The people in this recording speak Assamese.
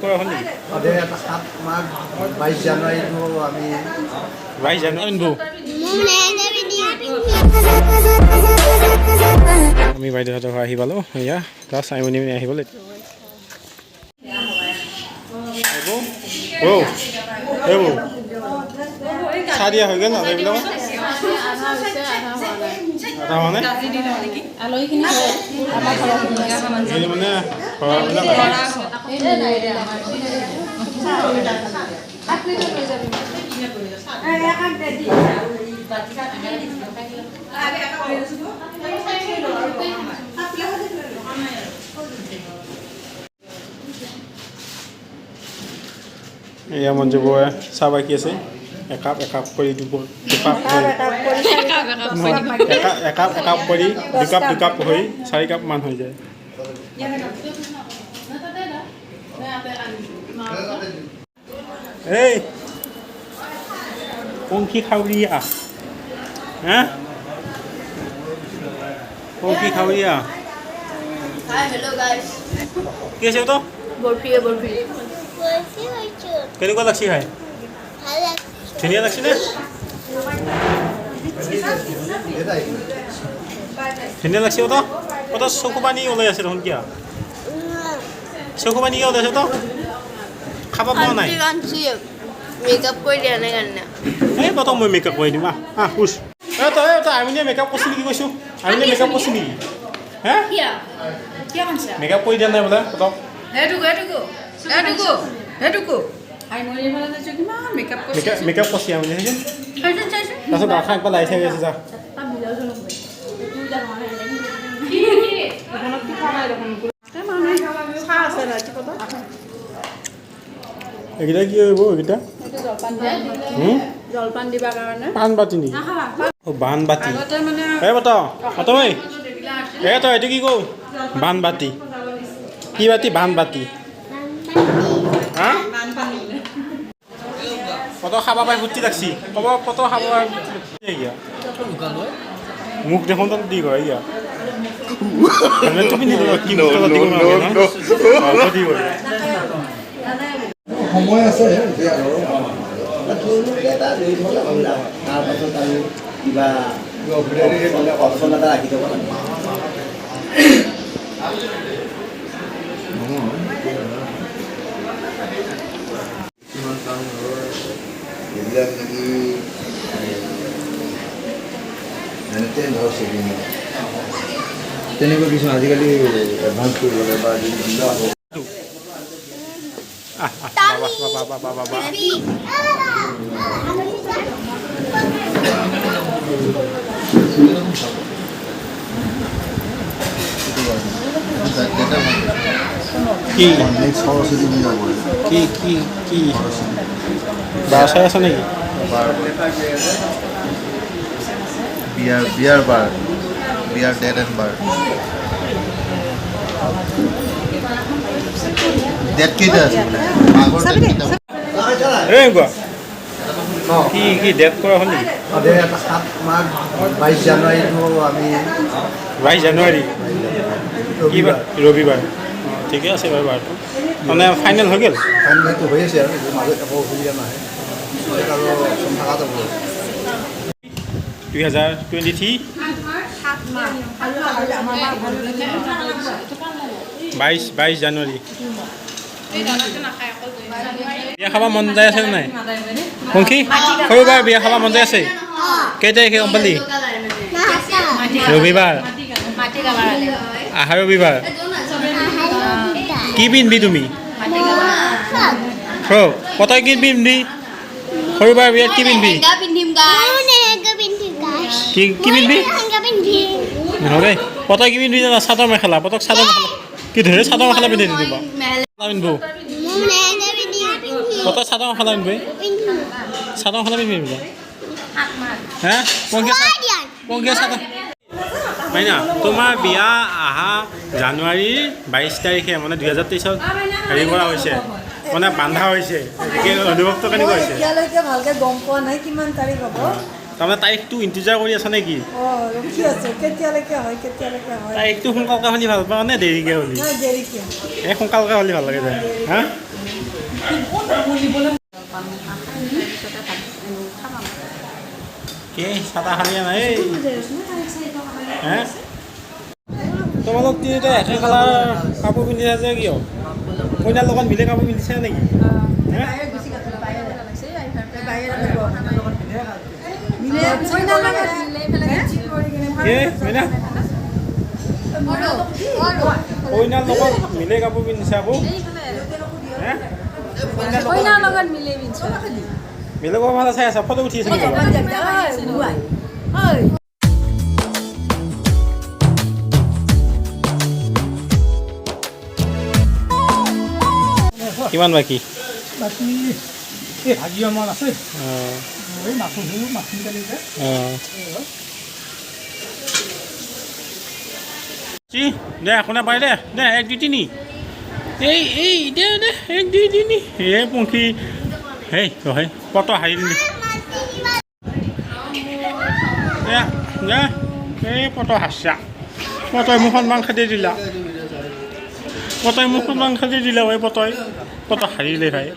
কৰা হ'ল নেকি? 7 মাঘ 22 জানুৱাৰীটো আমি 22 জানুৱাৰী আমি বাইদেউহঁতৰ ঘৰ আহি পালোঁ। এয়া জাষ্ট আইমনি আহি পালোঁ। এইবোৰ চাহ দিয়া হৈ গ'ল। আলহীবিলাক আধা হোৱা নাই। মানে ঘৰবিলাক এয়া মঞ্জু বৌয়ে চাহ বাকী আছে। একাপ একাপ কৰি দুকাপ হৈ একাপ একাপ কৰি দুকাপ দুকাপ হৈ 4 কাপ মান হৈ যায়। এই পংখী খাউৰিয়া, হা পংখী খাউৰিয়া কি আছে তো? কেনেকুৱা লাগছি খাই? ধুনীয়া লাগছি নে? ধুনীয়া লাগছি তো? অত চকু পানী ওলাই আছে দেখোন, কিয় চকু পানী কিয় ওলাইছে? তো খাব পোৱা নাই? মেকআপ কৰি দিয়া নাই কাৰণে। এই প্ৰথম মই মেকআপ কৰি দিম। আহ আহ উচ। এই তই তই আমিনে মেকআপ কৰিছে নেকি কৈছোঁ? আমিনে মেকআপ কৰিছে নেকি? হে মেকআপ কৰি দিয়া নাই বোলে প্ৰথম। মেকআপ কৰিছে আমি তাৰপিছত গাখা একবাৰ লাই চাই আছে যা। এইকেইটা কি হ'ব? এইকেইটা জলপান দিবাৰ কাৰণে পাণবাতি নেকি? অ বানবাতি। এই বত অত এই এই তই এইটো কি কওঁ? বানবাতি। কি বাতি? বানবাতি। হা কত খাব পাই ফূৰ্তি লাগছি ক'ব, কত খাব পাই মুখ দেখোন তাত দি কয় ইয়া তুমি সময় আছে এতিয়া আৰু তাৰপাছত আৰু কিবা অপশ্যন এটা ৰাখি থ'ব লাগে। কিছুমান কাম এইবিলাক নেকি ধৰক চেভিং তেনেকুৱা কিছুমান আজিকালি এডভান্স কৰিব লাগে বা কি সৰস্বতী পূজা কৰে। কি কি কি বাৰ চাই আছে নেকি? বিয়াৰ বিয়াৰ বাৰ, বিয়াৰ ডেট এণ্ড বাৰ। ডেট কেইটা আছে বোলে? এই কোৱা কি কি ডেট কৰা হ'ল নেকি? 7 মাঘ 22 জানুৱাৰীটো আমি 22 জানুৱাৰী কি বাৰ? ৰবিবাৰ। ঠিকে আছে বাৰু, বাৰটো মানে ফাইনেল হৈ গ'ল। ফাইনেলটো হৈ আছে আৰু মাজত একো অসুবিধা নাহে আৰু অপশ্যন থকা যাব। 2023 22 জানুৱাৰী। বিয়া খাব মন যায় আছে নাই পংখী? সৰু বাৰ বিয়া খাব মন যায় আছে? কেই তাৰিখে গম পালি? ৰবিবাৰ, আহা ৰবিবাৰ। কি পিন্ধবি তুমি? ফ্ৰক। কতই কি পিন্ধবি সৰু বাৰ বিয়াত? কি পিন্ধবি? কি কি পিন্ধবি? নহয় পতক কি পিন্ধবি জানা? চাদৰ মেখেলা। পতক চাদৰ মেখেলা কি ধৰে? চাদৰ মেখেলা পিন্ধি দিব। পিন্ধব পতক চাদৰ মেখেলা পিন্ধবি। চাদৰ মেখেলা পিন্ধিবি বোলে। হা পংকীয়া চাদৰ মাইনা, তোমাৰ বিয়া আহা জানুৱাৰীৰ 22 তাৰিখে মানে 2023ত হেৰি কৰা হৈছে, মানে বান্ধা হৈছে। অনুভৱটো কেনেকুৱা হৈছে? এতিয়ালৈকে ভালকৈ গম পোৱা নাই কিমান তাৰিখ হ'ব। তাৰমানে তাৰিখটো ইণ্টিজাৰ কৰি আছা নেকি? অঁ, ৰখি আছোঁ কেতিয়ালৈকে হয়, কেতিয়ালৈকে হয়। তাৰিখটো সোনকালকে হ'লে ভাল পাওঁ নে দেৰিকৈ হ'লে? দেৰিকৈ। এই সোনকালকে হ'লে ভাল লাগে যায়। হা কি চাহ খালি নাই হে? তোমালোক তিনিটা একে কালাৰ কাপোৰ পিন্ধিছা যে কিয়? কইনাৰ লগত মিলে কাপোৰ পিন্ধিছা নেকি? হে? কি মইনা, কইনাৰ লগত মিলে কাপোৰ পিন্ধিছা আকৌ? হে, কইনাৰ লগত মিলি পিন্ধছো। বেলেগৰ ফালে চাই আছা, ফটো উঠি আছে নেকি? কিমান বাকী? বাকী এই ভাজি অকণমান আছে। অঁ। এই মাছো মাছ কালি। অঁ, কি দে, শুনা পাই দে দে, 1 2 3, এই এই দে দে, 1 2 3, এই পংখী হেই ৰহে পত হাৰি দিলি দে দে, এই পত হাসা, পতই মোক সন্মান খেদি দিলা, পতই মোক সন্মান খেদি দিলা, ঐ পতই পত হাৰিলে ভাই।